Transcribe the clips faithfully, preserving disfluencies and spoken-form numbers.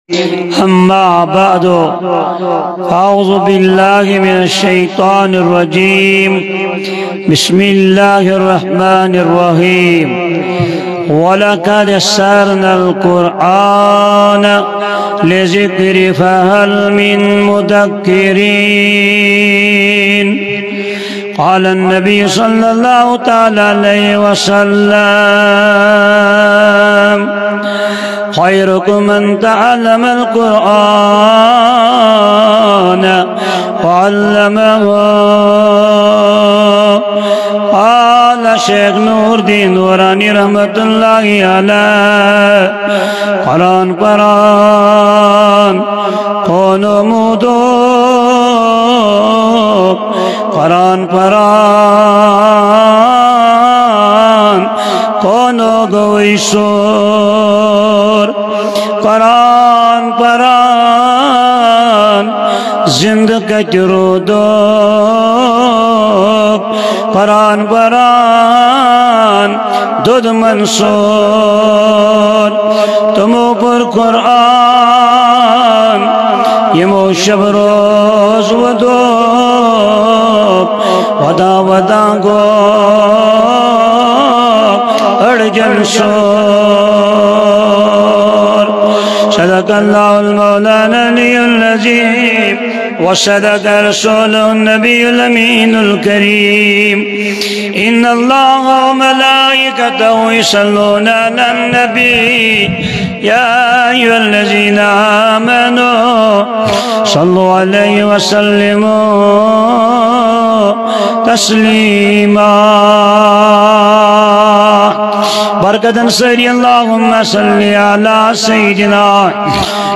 أما بعد، أعوذ بالله من الشيطان الرجيم. بسم الله الرحمن الرحيم. ولقد يسرنا القرآن للذكر فهل من مدكرين. قال النبي صلى الله تعالى عليه وسلم: خيركم من تعلم القرآن وعلمه. قال شیخ نور الدین نورانی رحمت اللہ علیہ، قرآن پران کونو مودوک، قرآن پران کونو گوئی سور، قرآن پران زندہ کتہِ رودوک، قرآن پران دود منصور۔ تمو پوٚر قرآن یمو شب روز ودوک، ودا ودا گوک اڑجن سور۔ صدق الله المولى العلي العظيم، وصدق رسوله النبي الأمين الكريم. إن الله وملائكته يصلون على النبي، يا أيها الذين آمنوا صلوا عليه وسلموا تسليما. برکتن سٲری، اللهم صل على سيدنا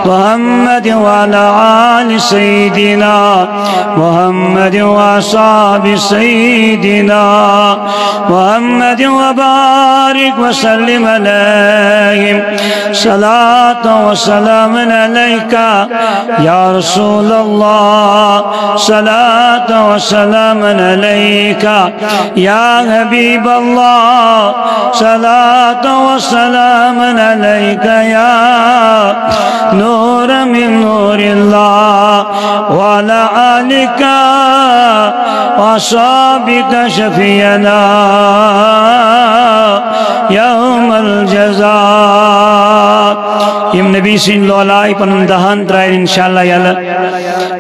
محمد وعلى آل سيدنا محمد وأصحاب سيدنا محمد وبارك وسلم عليهم. صلاة وسلام عليك يا رسول الله، صلاة وسلام عليك يا حبيب الله، صلاة وسلام عليك يا نور من نور الله، وعلى آلك وأصحابك شفيعنا يوم الجزاء. یم نبی سٕنٛدۍ لولہٕ آیہِ پنُن دہان ترٛاوِ انشاءاللہ یلہٕ۔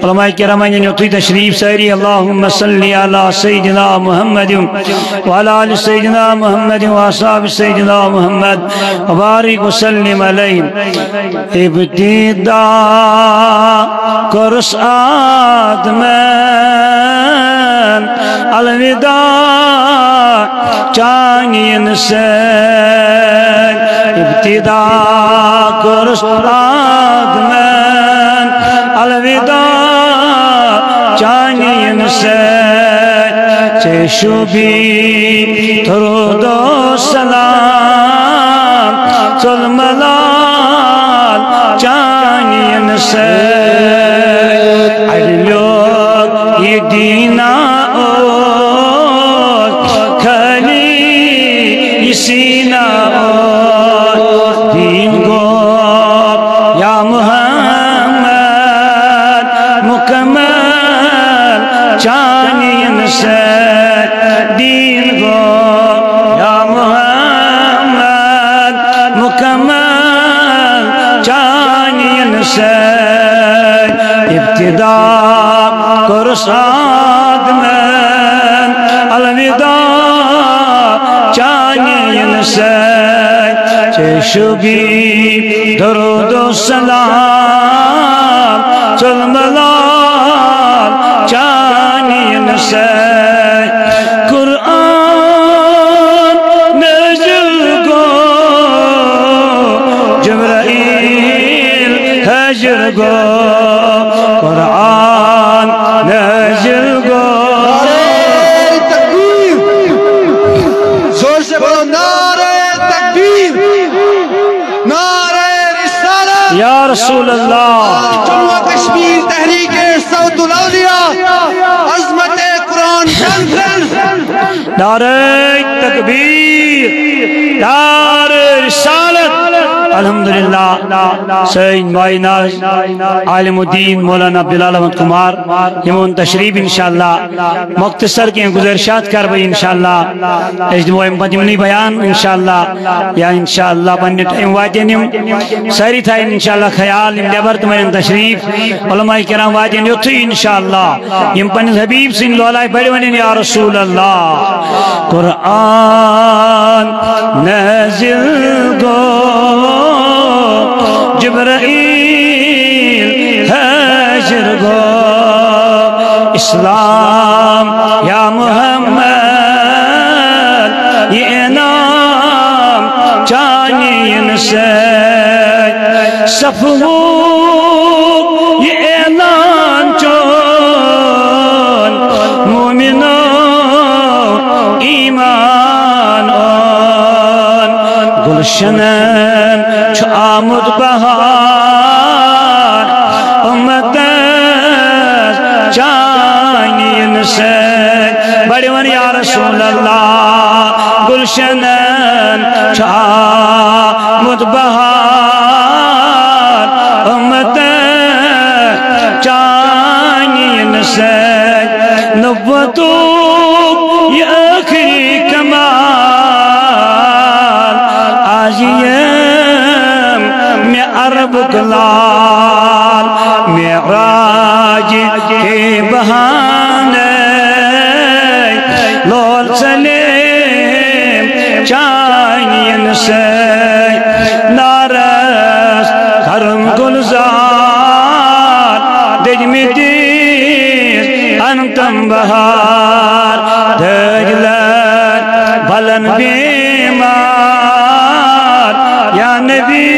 علماء کرامن نِیِو تُہۍ تشریف سٲری۔ اللهم صل على سيدنا محمد وعلى آل سيدنا محمد وأصحاب سيدنا محمد وبارك وسلم عليه۔ ابتدا کوٚرُس آدمن الوداع چانہِ یِنہٕ سۭتۍ۔ ابتدا کوٚرُس آدمن الوداع چانہِ یِنہٕ سۭتۍ۔ ژےٚ شوٗبی درود و سلام ژوٚل ملال چانہِ یِنہٕ سۭتۍ۔ اَڑِ لیوٚکھ یہِ دیٖنا اوس خٲلی یہِ سیٖنا اوس۔ دیٖن گوٚو یا محمد مکمل چانہِ یِنہٕ سۭتۍ۔ دیٖن گوٚو یا محمد مکمل چانہِ یِنہٕ سۭتۍ۔ ابتدا کوٚرُس آدمن الوداع چانہِ یِنہٕ سۭتۍ۔ ژےٚ شوٗبی درود و سلام ژوٚل ملال چانہِ یِنہٕ سۭتۍ۔ قرآن نازل گوٚو، جبرائیل حاضر گوٚو، قرآن نازل گوٚو۔ نعرہ تکبیر۔ زور سے بولو، نعرہ تکبیر، نعرہ رسالت۔ یا رسول اللہ۔ جموں و کشمیر تحریک صوت الاولیاء، عظمت قرآن کانفرنس۔ نعرہ تکبیر، نعرہ رسالت۔ الحمدللہ، سٲنۍ مایناز عالم الدین مولانا بلال احمد کمار، یِمن تشریف انشاءاللہ۔ مختصر کینٛہہ گزارشات کرٕ بہٕ انشاءاللہ۔ أسۍ دِمو اَمہِ پتہٕ یِمنٕے بیان انشاءاللہ، یا انشاءاللہ پننہِ ٹایم واتن یِم۔ سٲری تھاوٕنۍ انشاءاللہ خیال، یِم نٮ۪بر تہِ ونن تشریف، علماء کرام واتن یوٚتھُے انشاءاللہ۔ یِم پننِس حبیب سٕنٛدۍ لولایہِ بڑِ ونن یا رسول اللہ۔ قرآن نازل گو، جبرائیل حاضر گو، اسلام یا محمد، یہِ انعام چانہِ یِنہٕ سۭتۍ۔ صفوُک یہِ اعلان چون، مومنو ایمان اون۔ گلشنن چھُ آمُت بہار، اُمتس چانہِ یِنہٕ سۭتۍ۔ بڑِ ون یا رسول اللہ، گلشنن چھُ آمُت بہار، اُمتس چانہِ یِنہٕ سۭتۍ۔ نبوتُک یہِ ٲخری کمال، آز یِم مےٚ عربُک لال۔ معراج کے بہانے لول سلیم چانہِ یِنہٕ سۭتۍ۔ نارس کرم گلزار دٔدمٕتِس انتم بہار۔ دٲدۍ لٲدۍ بلن بیمار، یا نبی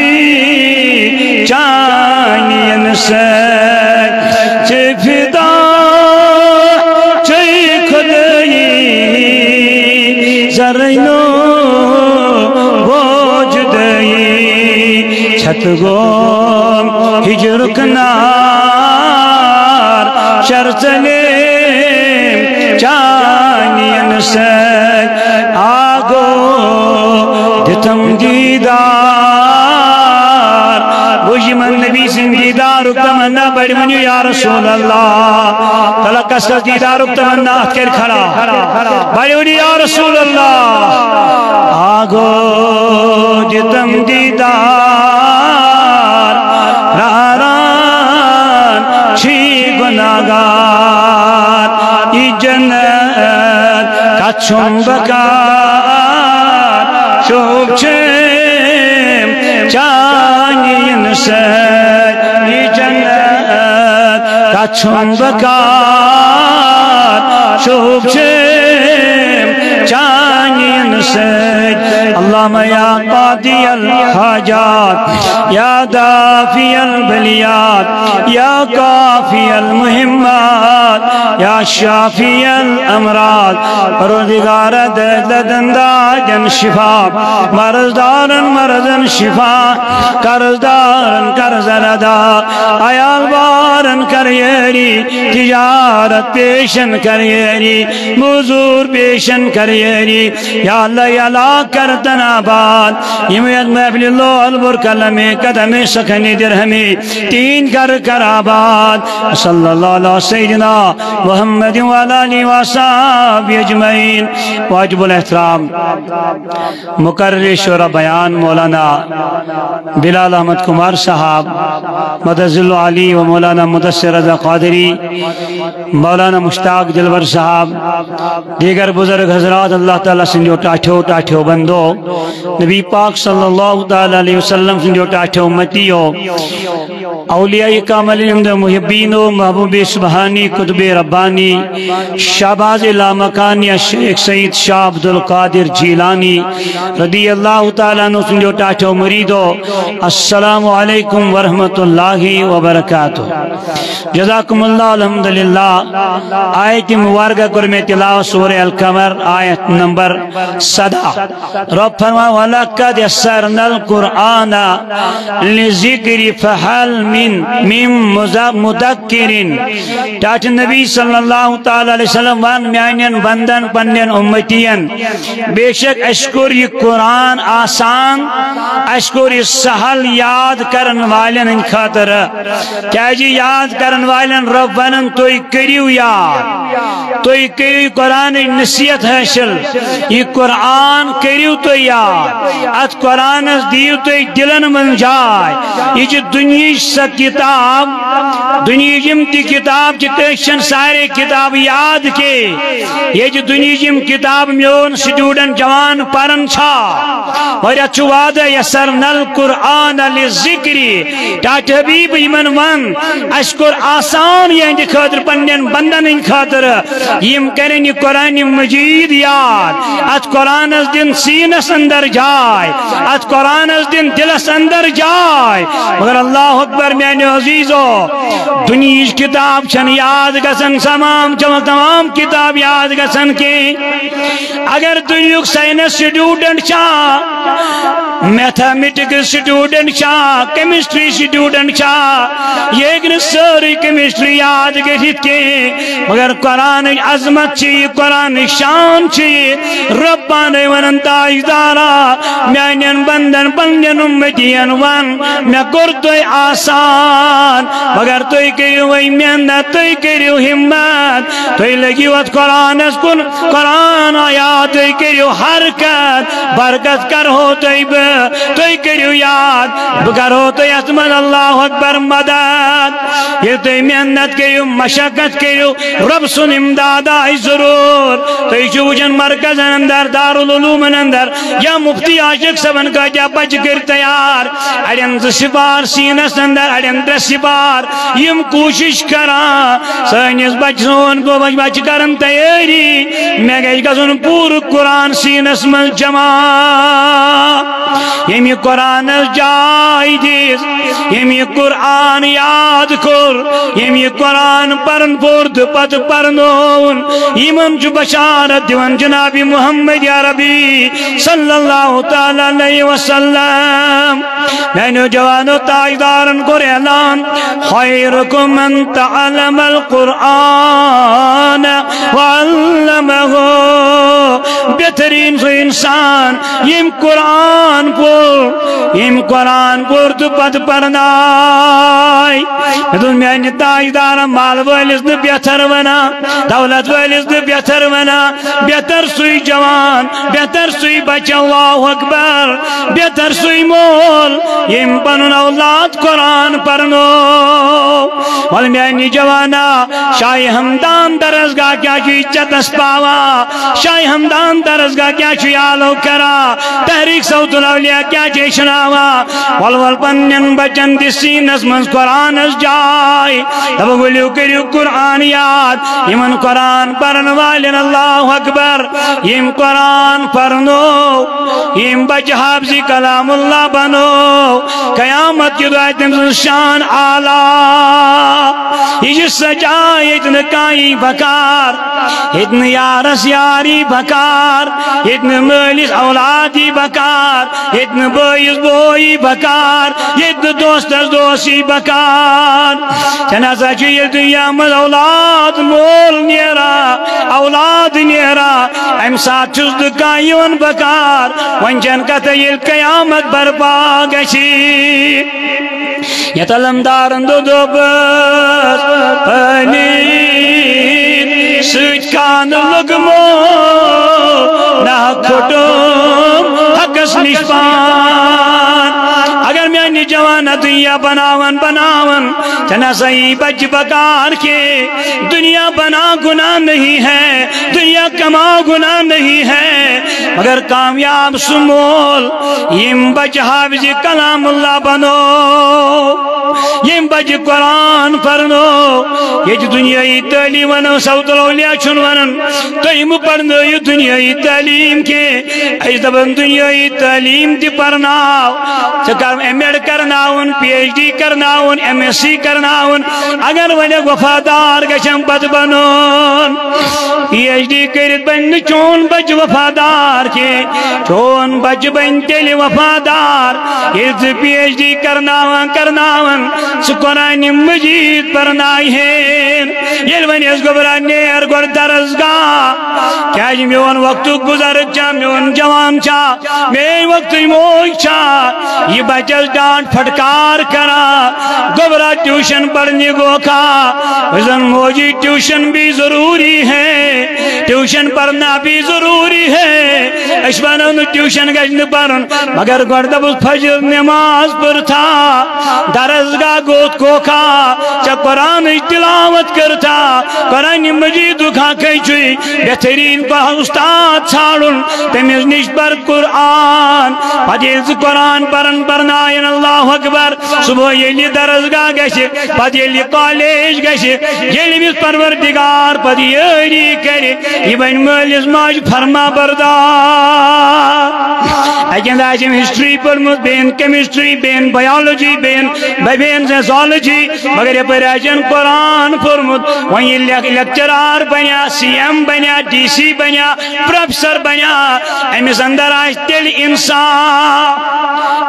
چانہِ یِنہٕ سۭتۍ۔ ژےٚ فدا چھے خدٲیی، ذرٕے نوٚو گوٚو جُدٲیی۔ چھتہٕ گوم ہِجرُک نار، شر ژلیم چانہِ یِنہٕ سۭتۍ۔ آ گوٚو دِتم دیٖدار۔ وٕچھ یِمن نبی سٕنٛدِ دیٖدارُک تمنا، بڑِ ؤنِو یا رسول اللہ۔ تلہ کس کس دیٖدارُک تمنا، اتھ کرِ کھڑا۔ بڑِ ؤنِو یا رسول اللہ۔ آ گوٚو دِتم دیٖدار، ناران چھی گناہگار۔ یہِ جنت کتھ چھُم بکار، شوق چھم چانہِ یِنہٕ سۭتۍ۔ یہِ جنت کتھ چھُم بکار، شوق چھم چانہِ یِنہٕ سۭتۍ۔ اللہم یا قاضی الحاجات، یا دافع البلیات، یا کافی المہمات، یا شافی الامراض۔ پروردگار، دٲدۍ لدن دادٮ۪ن شفا، مرض دارن مرضن شفا، قرض دارن قرضن ادا، عیال بارن کر یٲری، تجارت پیشن کر یٲری، موٚزوٗر پیشن کر یٲری۔ یا اللہ، یہِ علاقہٕ کر تن آباد۔ یِم یتھ محفلہِ لول بُر قلمِ قدمِ سخنِ درہمِ تین کر کر آباد۔ صلی اللہ علی سیدنا محمد وعلی آلہ وصحبہ اجمعین۔ واجب الاحترام مقرر شعرا بیان مولانا بلال احمد کمار صاحب، مدظل علی و مولانا مدثر رضا قادری، مولانا مشتاق دلبر صاحب، دیگر بزرگ حضرات، اللہ تعالیٰ سٕنٛدیو ٹاٹھیو ٹاٹھیو بندو، نبی پاک صلی اللہ تعالیٰ علیہ وسلم سٕنٛدیو ٹاٹھیو متیو، اولیاء کاملین ہٕنٛدیو محبینو، محبوب سبحانی، قطب ربانی، شہباز لامکان یا شیخ سید شاہ عبد القادر جیلانی رضی اللہ تعالیٰ عنہ سٕنٛدیو ٹاٹھیو مریدو، السلام علیکم ورحمۃ اللہ وبرکاتہ۔ جزاکم اللہ، الحمدللہ۔ آیت مبارکہ کٔر مےٚ تلاوت، سورہ القمر، آیت نمبر سداہ۔ رب فرمان: "ولقد یسرنا القرآن للذکر فہل من، من مز-، مدکر۔" ٹاٹھ نبی صلی اللہ تعالیٰ علیہ وسلم ون میانین بندن، پننین امتین، بے شک اسہِ کوٚر یہِ قرآن آسان، اسہِ کوٚر یہِ سہل یاد کرن والٮ۪ن ہٕنٛدِ خٲطرٕ۔ کیازِ یاد کرن والٮ۪ن رب ونان، تُہۍ کٔرِو یاد، تُہۍ کٔرِو یہِ قرآنٕچ نصیحت حٲصِل، یہِ قرآن کٔرِو تُہۍ یاد، اتھ قرآنس دِیِو تُہۍ دِلن منٛز جاے۔ یہِ چھِ دُنیہٕچ سۄ کتاب، دُنیہٕچ یِم تہِ کتاب چھِ، تٔتھۍ چھَنہٕ سارے کتاب یاد کینٛہہ۔ ییٚتہِ دُنیہٕچ یِم کتاب میون student جوان پران چھا، اور یتھ چھُ وعدہ یسرنا القرآن للذکر۔ ٹاٹھ حبیب یِمن ون، اسہِ کوٚر آسان یِہنٛدِ خٲطرٕ، پننٮ۪ن بندن ہٕنٛدِ خٲطرٕ، یِم کرن یہِ قرآن مجید یاد، اتھ قرآنس دِن سیٖنس اندر جاے، اتھ قرآنس دِن دِلس اندر جاے۔ مگر اللہ اکبر میانیو عزیزو، دُنیہٕچ کتاب چھنہٕ یاد گژھان، تمام، تمام کتاب یاد گژھان کینٛہہ۔ اگر دُنیہُک science student چھا، mathematics student چھا، chemistry student چھا، یہِ ہیٚکہِ نہٕ سٲرٕے chemistry یاد گٔژھِتھ کینٛہہ، مگر قرآنٕچ عظمت چھِ یہِ، قرآنٕچ شان چھِ یہِ۔ رب پانے ونان، تاجدارا، میانٮ۪ن بندن، پننٮ۪ن امتین ون، مےٚ کوٚر تۄہہِ آسان، مگر تُہۍ کٔرِو وۄنۍ محنت، تُہۍ کٔرِو ہمت، تُہۍ لٔگِو اتھ قرآنس کُن، قرآن آیات تُہۍ کٔرِو حرکت، برکت کرہو تۄہہِ بہٕ، تُہۍ کٔرِو یاد، بہٕ کرہو تۄہہِ اتھ منٛز اللہ اکبر مدد۔ ییٚلہِ تُہۍ محنت کٔرِو، مشقت کٔرِو، رب سُنٛد امداد آسہِ ضروٗر۔ تُہۍ چھِو وٕچھان مرکزن اندر، دارالعلومن اندر، یا مفتی عاشق صٲبن کۭتیاہ بچہِ کٔرۍ تیار، اڑٮ۪ن زٕ سپار سیٖنس اندر، اڑٮ۪ن ترٛےٚ سپار، یِم کوٗشش کران۔ سٲنِس بچہٕ، سون گوٚو بچہٕ، بچہٕ کران تیٲری، مےٚ گژھِ گژھُن پوٗرٕ قرآن سیٖنس منٛز جمع۔ ییٚمہِ قرآنس جاے دِژ، ییٚمہِ قرآن یاد کوٚر، ییٚمہِ قرآن پرن پوٚر تہٕ پتہٕ پرنووُن، یِمن چھُ بشارت دِوان جناب محمد عربی صلی اللہ تعالیٰ علیہ وسلم۔ میانیو جوانو، تاجدارن کوٚر اعلان، "خیرکم من تعلم القرآن وعلمہ۔" بہترین سُہ انسان، ییٚمۍ قرآن پوٚر، ییٚمۍ قرآن پوٚر تہٕ پتہٕ پرناے۔ مےٚ دوٚپ، میانہِ تاجدارن، مال وٲلِس نہٕ بہتر ونان، دولت وٲلِس نہٕ بہتر ونان، بہتر سُے جوان، بہتر سُے بچہ، اللہ اکبر، بہتر سُے مول، ییٚمۍ پنُن اولاد قرآن پرنو۔ ول میانہِ جوانا، شاہ ہمدان درسگاہ کیٛاہ چھُے ژےٚ تس پاوا؟ شاہ ہمدان درسگاہ کیٛاہ چھُے آلو کرا؟ تحریک صوت الاولیاء کیٛاہ چھُے شناوا؟ ول ول پننٮ۪ن بچن دِ سیٖنس منٛز قرآنس جاے۔ دپکھ، ؤلِو کٔرِو قرآن یاد۔ یِمن قرآن پرن والٮ۪ن، اللہ اکبر، یِم قرآن پرنو، یِم بچہٕ حافظ کلام اللہ بنو، قیامت کہِ دۄہ آسہِ تٔمۍ سٕنٛز شان اعلیٰ۔ یہِ چھِ سۄ جاے ییٚتہِ نہٕ کانٛہہ یی بکار، ییٚتہِ نہٕ یارس یار یی بکار، ییٚتہِ نہٕ مٲلِس اولاد یی بکار، ییٚتہِ نہٕ بٲیِس بوے یی بکار، ییٚتہِ نہٕ دوستس دوس یی بکار۔ ژےٚ نسا چھُ ییٚلہِ دُنیا منٛز اولاد مول نیران، اولاد نیران، امہِ ساتہٕ چھُس نہٕ کانٛہہ یِوان بکار۔ وۄنۍ چھَنہٕ کتھے، ییٚلہِ قیامت برپا گژھِ۔ یتھ علمدارن دوٚپ، دوٚپُس، پننہِ سۭتۍ کانہٕ لوٚگمُت، نہ کھوٚٹُم حقس نِش پان۔ اگر میانہِ جوانہ دُنیا بناون، بناون، ژےٚ نسا یی بچہِ بکار کینٛہہ۔ دنیا بنا گناہ نہیں ہے، دنیا کما گناہ نہیں ہے، مگر کامیاب سُہ مول، ییٚمۍ بچہِ حافظ کلام اللہ بنو، ییٚمۍ ییٚتہِ قرآن پرنو، ییٚتہِ دُنیٲیی تعلیٖم ونو، سعود الاولیاء چھُنہٕ ونان، تُہۍ مہٕ پرنٲیِو دُنیٲیی تعلیٖم کینٛہہ۔ أسۍ دپان دُنیٲیی تعلیٖم تہِ پرناو، ژٕ کر ایم ایڈ کرناوُن، پی ایچ ڈی کرناوُن، ایم ایس سی کرناوُن، اگر وۄنۍ وفادار گژھن پتہٕ بنُن۔ پی ایچ ڈی کٔرِتھ بنہِ نہٕ چون بچہٕ وفادار کینٛہہ، چون بچہٕ بنہِ تیٚلہِ وفادار، ییٚلہِ ژٕ پی ایچ ڈی کرناوان کرناوان ژٕ قرآنِ مجیٖد پرناوہن۔ ییٚلہِ وۄنۍ أسۍ گوٚبرا نیر گۄڈٕ درسگاہ، کیٛازِ میون وقتُک بُزرگ چھا، میون جوان چھا، میٲنۍ وقتٕچ موج چھا، یہِ بچس ڈانٹ پھٹکار کران، گوٚبرا ٹیوشن پرنہِ گوکھا؟ بہٕ زن موجی ٹیوشن بھی ضروری ہے، ٹیوشن پرنا بھی ضروری ہے۔ أسۍ ونو نہٕ ٹیوشن گژھِ نہٕ پرُن، مگر گۄڈٕ دپُس فجر نماز پٔرتھا، درسگاہ گوٚتھ گوکھا، ژےٚ قرآنٕچ تلاوت کٔرتھا، قرآنِ مجیٖدُک حقے چھُے بہتریٖن کانٛہہ اُستاد ژھانٛڈُن، تٔمِس نِش پر قرآن۔ پتہٕ ییٚلہِ ژٕ قرآن پران پرناین، اللہ اکبر، صبح ییٚلہِ یہِ درسگاہ گژھِ، پتہٕ ییٚلہِ یہِ کالیج گژھِ، ییٚلہِ أمِس پروردگار پتہٕ یٲری کرِ، یہِ بنہِ مٲلِس ماجہِ فرما بردار۔ اکہِ اندٕ آسہِ أمۍ ہسٹری پٔرمٕژ، بیٚیہِ کیمسٹری، بیٚیہِ بایولوجی، بیٚیہِ بیٚیہِ زولوجی، مگر یپٲرۍ آسہِ أمۍ قرآن پوٚرمُت۔ وۄنۍ ییٚلہِ لیک-، لیکچرار بنیا، سی ایم بنیا، ڈی سی بنیا، پروفیسر بنیا، أمِس اندر آسہِ تیٚلہِ انصاف۔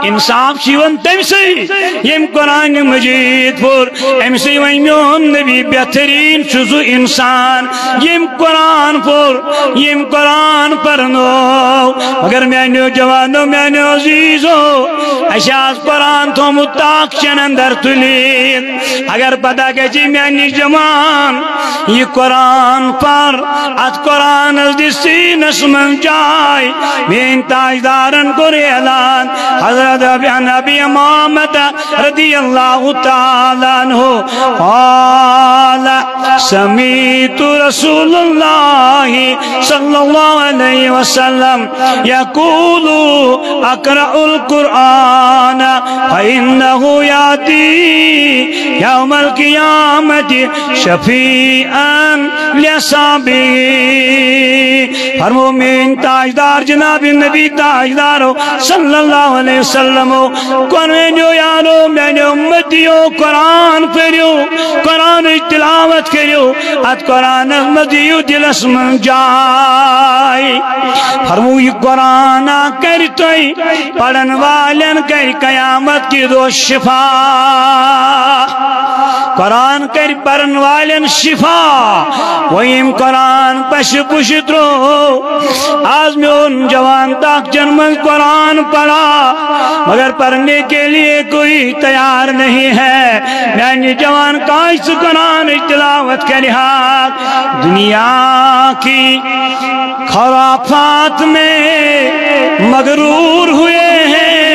انصاف چھُ یِوان تٔمۍ سٕے، ییٚمۍ قرآنِ مجیٖد پوٚر، أمۍ سٕے وۄنۍ میون نبی بہتریٖن چھُ سُہ انسان، ییٚمۍ قرآن پوٚر، ییٚمۍ قرآن پرنو۔ مگر میانیو جوانو، میانیو عزیزو، اَسہِ آز قرآن تھوٚمُت تاخچن اندر تُلِتھ۔ اگر پتہ گژھِ میانہِ جوان، یہِ قرآن پر، اتھ قرآنس دِ سیٖنس منٛز جاے۔ میٲنۍ تاجدارن کوٚر اعلان، حضرت ابی، عن ابی امامہ رضی اللہ تعالی عنہ قال، سمعت رسول اللہ صلی اللہ علیہ وسلم یقول، اقرأ القرآن فإنه يأتي يوم القيامة شفيعا لأصحابه۔ فرمو میٲنۍ تاجدار جناب نبی تاجدارو صلی اللہ علیہ وسلمو، قرآنیو یارو، میانیو امتیو، قرآن پٔرِو، قرآنٕچ تلاوت کٔرِو، اتھ قرآنس منٛز دِیِو دِلس منٛز جاے۔ فرمو یہِ قرآن کرِ تۄہہِ پرن والٮ۪ن کرِ قیامت کہِ دۄہ شفا۔ قرآن کرِ پرن والٮ۪ن شفا۔ وۄنۍ ییٚمۍ قرآن پشہِ پُشہِ ترٛوو، آز میون جوان تاخچن منٛز قرآن پڑا، مگر پڑھنے کے لیے کوئی تیار نہیں ہے۔ میانہِ جوان کاش سُہ قرآنٕچ تلاوت کرِ ہا۔ دنیا کی خرافات میں مغرور ہوئے ہیں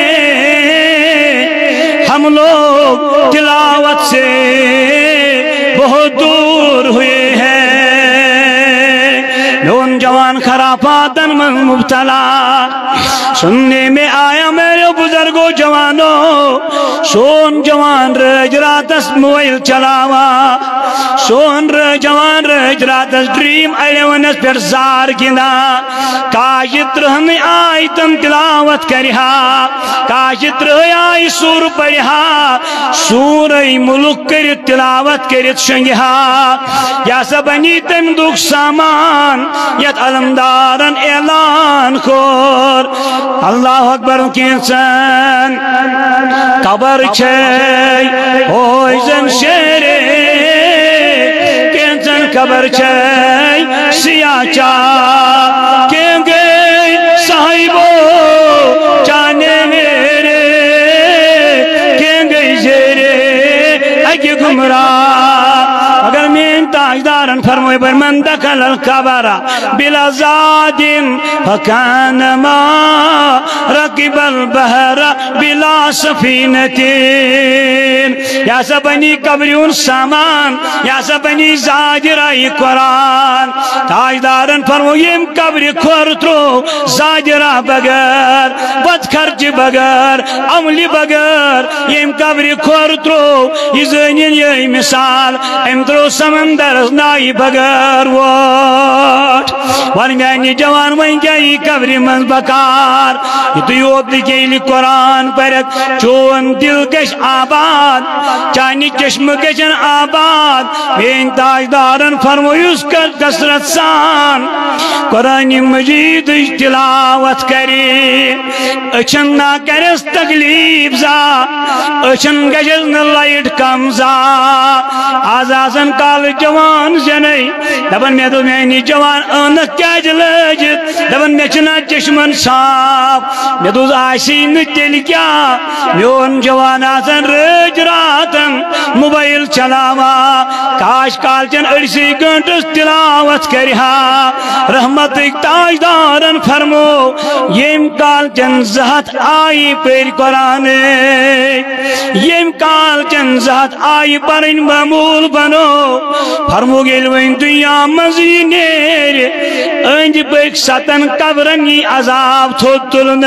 ہم لوگ، تلاوت سے بہت دور ہوئے ہیں۔ میون جوان خرافاتن منٛز مبتلا۔ سننے میں آیا میرے بزرگوں جوانوں، سون جوان رٲج راتس موبائل چلاوا، سون رٲ-، جوان رٲج راتس ڈریم الیونس پٮ۪ٹھ زار گِنٛدان۔ کاش یہِ ترٕٛہنٕے آیتن تلاوت کرِ ہا، کاش یہِ ترٕٛہے آیہِ سورٕ پرِ ہا، سورے مُلک کٔرِتھ تلاوت کٔرِتھ شۄنٛگہِ ہا۔ یہِ ہسا بنی تمہِ دۄہُک سامان یتھ علمدارن اعلان کوٚر۔ اللہ اکبر۔ کینٛژن قبر چھے ہوے زن شیرے، کینٛژن قبر چھے سیاہ چاہ، کینٛہہ گٔے صاحبو چانے میرے، کینٛہہ گٔے زیرے اکہِ گمراہ۔ اگر میٲنۍ تاجدارن فرموو، من دخل القبر بلا زاد فکأنما رکب البحر بلا سفینة۔ یہِ ہسا بنی قبرِ ہُنٛد سامان، یہِ ہسا بنی زاجرہ یہِ قرآن۔ تاجدارن فرموو، ییٚمۍ قبرِ کھۄر ترٛوو زاجرہ بغٲر، بتہٕ خرچہِ بغٲر، عملہِ بغٲر، ییٚمۍ قبرِ کھۄر ترٛوو، یہِ زٲنِن یِہوٚے مثال، أمۍ ترٛوو سمندرس نایہِ بغٲر ووٹ۔ وَن میٛانہِ جوان، وۄنۍ کیٛاہ یی قبرِ منٛز بکار؟ یُتُے یوت نہٕ کینٛہہ، ییٚلہِ قرآن پرکھ، چون دل گژھِ آباد، چانہِ چشمہٕ گژھن آباد۔ میٛٲنۍ تاجدارن فرموو، یُس کر کثرت سان قرآنِ مجیدٕچ تلاوت کرِ، أچھن نہ کرٮ۪س تکلیف زا، أچھن گژھٮ۪س نہٕ لایٹ کم زا۔ آز آسن کالہٕ جوان زینَے، دپان، مےٚ دوٚپ، میٛانہِ جوان عٲنکھ کیٛازِ لٲجِتھ؟ دپان، مےٚ چھِنہ چشمن صاف۔ مےٚ دوٚپُس، آسی نہٕ تیٚلہِ کیٛاہ؟ میون جوان آسان رٲتۍ راتن موبایل چلاوان، کاش کالچن أڑسٕے گٲنٹس تلاوت کرِ ہا۔ رحمتٕکۍ تاجدارن فرموو، ییٚمۍ کالچن زٕ ہتھ آیہِ پٔرۍ قرآنٕکۍ، ییٚمۍ کالچن زٕ ہتھ آیہِ پرٕنۍ معموٗل بنو، فرموو، ییٚلہِ وۄنۍ دُنیا منٛز یہِ نیرِ، أنٛدۍ پٔکۍ ستن قبرن یی عذاب تھوٚد تُلنہٕ۔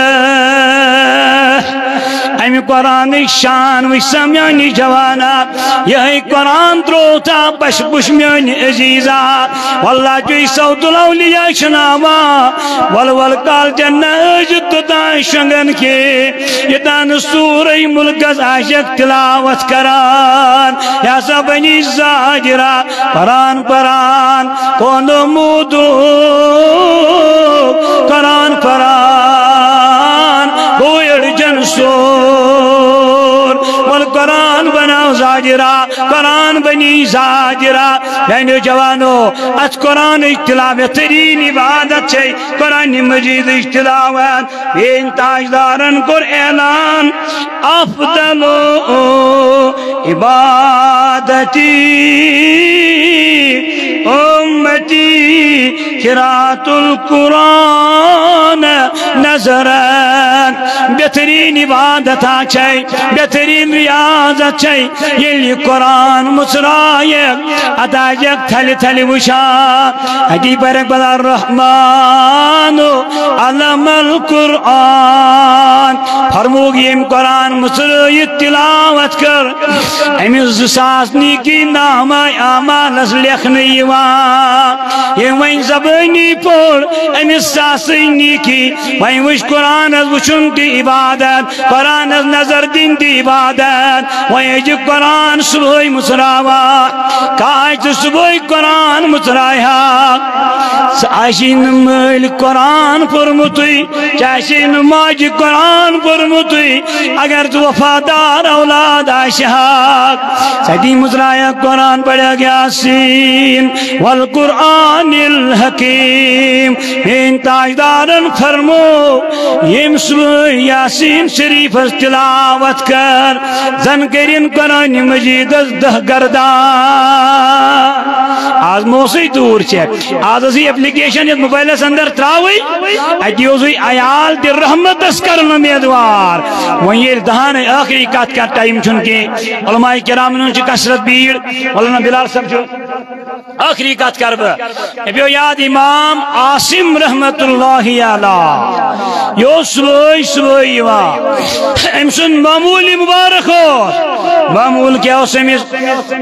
امہِ قرآنٕچ شان وٕچھ سا میٛانہِ جوانا، یِہوٚے قرآن ترٛوو تا بس وٕچھ میٛانہِ عزیزا۔ واللہ جُے صوت الاولیاء چھُ ناوان، ول ول کالچن نہ ٲسۍ توٚتام شۄنٛگان کینٛہہ، یوٚتام نہٕ سورے مُلکس آسٮ۪کھ تلاوت کران۔ یہِ ہسا بنی زاجرہ، قرآن پران، کونو مودو، قرآن پران، گویڑ جن سور، ول قرآن بناو زاجرہ، قرآن بنی زاجرہ۔ میٛانیو جوانو، اتھ قرآنٕچ تلاوت بہترین عبادت چھے، قرآن مجیدٕچ تلاوت۔ میٛٲنۍ تاجدارن کوٚر اعلان، افضل عبادتی امتی قراءت القرآن نذرا۔ بہترین عبادت چھے، بہترین ریاضت چھے، ییٚلہِ قرآن مُژرایہِ، اتھ آسہِ تھلہِ تھلہِ وٕچھان۔ اتی پرکھ بلا الرحمن علم القرآن۔ فرمووُکھ، ییٚمۍ قرآن مُژرٲیِتھ تلاوت کٔر، أمِس زٕ ساس نیکی نامہ اعمالس لیکھنہٕ یِوان۔ ییٚمۍ وۄنۍ زبٲنی پوٚر، أمِس ساسٕے نیکی۔ وۄنۍ وٕچھ، قرآنس وٕچھُن تہِ عبادت، قرآنس نظر دِنۍ تہِ عبادت۔ وۄنۍ ٲسۍ قرآن صبحٲے مُژراوان، کاش ژٕ صبحٲے قرآن مُژراے ہا۔ ژٕ آسی نہٕ مٲلۍ قرآن پوٚرمُتُے، ژےٚ آسی نہٕ ماجہِ قرآن پوٚرمُتُے، اگر ژٕ وفادار اولاد آسہِ ہاکھ، ژٕ دی مُژرایکھ قرآن، پرکھ یاسین والقرآن الحکیم۔ میٛٲنۍ تاجدارن فرمو، ییٚمۍ صبحٲے یاسین شریفس تلاوت کر، زن کٔرِن قرآن مجیدس دہ گردان۔ آز موسٕے دوٗر چھےٚ، آز ٲسٕے ایپلیکیشن یتھ موبایلس اندر تراوٕے، اتی اوسٕے عیال تہِ رحمتس کرن امیدوار۔ وۄنۍ ییٚلہِ دہن ٲخری کتھ کرٕ، ٹایم چھُنہٕ کینٛہہ، علماء کرامن ہٕنٛز چھِ کثرت بھیڑ، مولانا بلال صٲب چھُ۔ ٲخری کتھ کرٕ بہٕ۔ مےٚ پیوٚو یاد امام عاصم رحمت اللہ علیہ۔ یہِ اوس صبحٲے صبحٲے یِوان۔ أمۍ سُنٛد معموٗل یہِ مُبارک اوس۔ معموٗل کیٛاہ اوس أمِس؟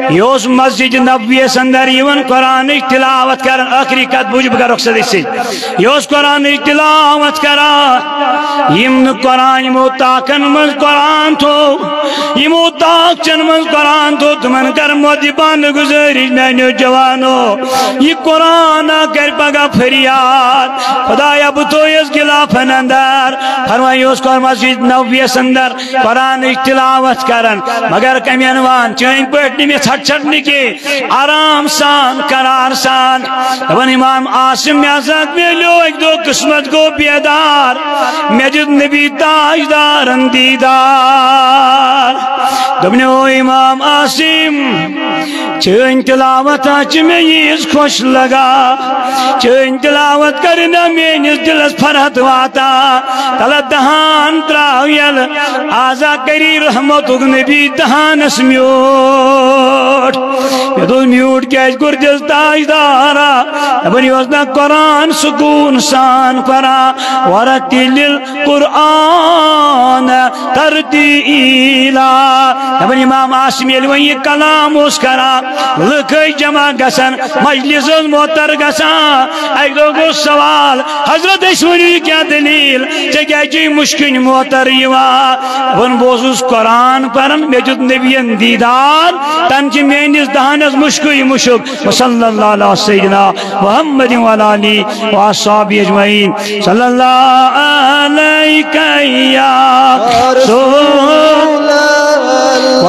یہِ اوس مسجد نبویَس اندر یِوان قرآنٕچ تلاوت کران۔ ٲخری کتھ بوٗزِو، بہٕ کرٕ رۄخصت أتھۍ سۭتۍ۔ یہِ اوس قرآنٕچ تلاوت کران۔ یِم نہٕ قرآن، یِمو تاکن منٛز قرآن تھوٚو، یِمو تاکچن منٛز قرآن تھوٚو، تِمن کر مودبانہٕ گُزٲرِش، میانیو جوانو۔ یہِ قرآن کر پگاہ فریاد، خدایا، بہٕ تھویس غلافن اندر۔ فرمایہِ اوس قرآن مسجد نبویس اندر قرآنٕچ تلاوت کران، مگر کمٮ۪ن وان چٲنۍ پٲٹھۍ نہٕ مےٚ ژھٹ ژھٹ نہٕ کینٛہہ۔ آرام سان، قرار سان۔ دپان امام عاصم، مےٚ ہسا میلیو اکہِ دۄہ قسمت گوٚو بیدار، مےٚ دیُت نبی تاجدارن دیدار۔ دوٚپنو امام عاصم، چٲنۍ تلاوت ہا چھِ مےٚ ییٖژ خۄش لگان، چٲنۍ تلاوت کرِ نہ میٲنِس دِلس فرحت واتا۔ تلہٕ دہان تراو یلہٕ، آزا کری رحمتُک نبی دہانس میوٗٹھ۔ مےٚ دوٚپ، میوٗٹھ کیازِ کوٚر دِس تاجدارا؟ دپان، یہِ اوس نہ قرآن سکوٗن سان پران۔ ورتل قرآن ترتیلا۔ دپان، امام عاصم ییٚلہِ وۄنۍ یہِ کلام اوس کران، لُکھ ٲسۍ جمع گژھان، مجلس ٲس معطر گژھان۔ اکہِ دۄہ گوٚو سوال، حضرت، أسۍ ؤنِو، یہِ کیٛاہ دٔلیٖل؟ ژےٚ کیٛازِ چھُے مُشکِنۍ معطر یِوان؟ دپان، بہٕ اوسُس قرآن پران، مےٚ دیُت نبیَن دیٖدار، تَنہٕ چھِ میٲنِس دہانس مُشکٕے مُشک۔ وصلی اللہ علی سیدنا محمد وعلی آلہ واصحابہ اجمعین۔ صلی اللہ علیک یا رسول اللہ۔